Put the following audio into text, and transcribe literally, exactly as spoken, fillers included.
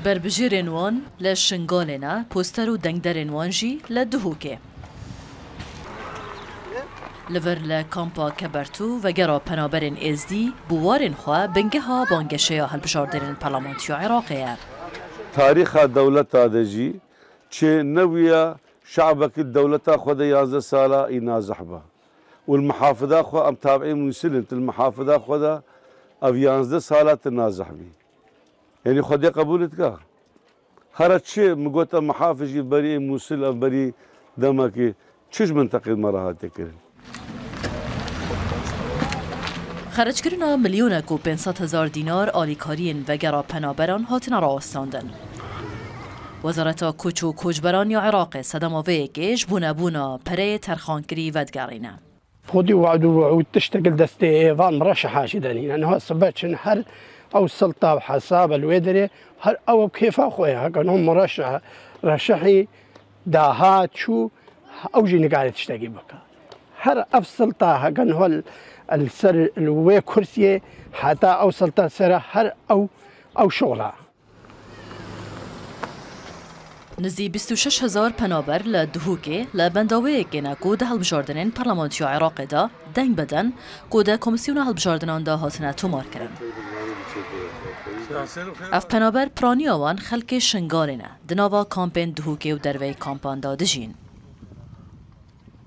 Berbijêrên wan li Şingalê ne, poster û dengderên wan jî li Duhokê. Li vir li kampa Kebertû vegera penaberên Êzdî bi warên xwe bingeha banggeşeya hilbijartinên Parlamentoya Iraqê ye. Tarîxa dewleta de jî çi nebûye, şe'bekî dewleta xwe de yazdeh sala î nazih be. Û li mihafida xwe em tabi'ê Mûsil in, tu li mihafida xwe de ev yazdeh sala tu nazih bî. Yanî Xwedê qebûl dike. Here çi min got, em mihafid jî berî ê Mûsil, em berî demekê çi ji minteqê me re hatiye kirin? Xerckirina milyonek û pênc sed hezar dînar alîkariyên vegera penaberan hatine rawestandin. Wezareta Koç û Koçberan ya Iraqê sedema vê yekê ji bo nebûna pereyê terxankirî vedigerîne. Xwedî wad û wu'ûd tiştek li destê êvan mireşeha jî denîne. Niha sibe çin her ew silta û hesaba li wê derê her ew kêfa xwe ye. Heke niha mireşeh reşehî dahat çû ew jî nikare tiştekî bike. Her ev silta heke niha li ser li wê kursiyê heta ew silta sere her ew ew şola. Nizî bîst û şeş hezar penaber li Duhokê li benda wê yekê ne ku di hilbijartinên Parlamentoya Iraqê de deng bi deng ku di Komîsyona Hilbijartinan de hatine tomarkirin. Ev penaber piraniya wan xelkê Şingalê ne, di nava kampên Duhokê û derveyî kampan de dijîn.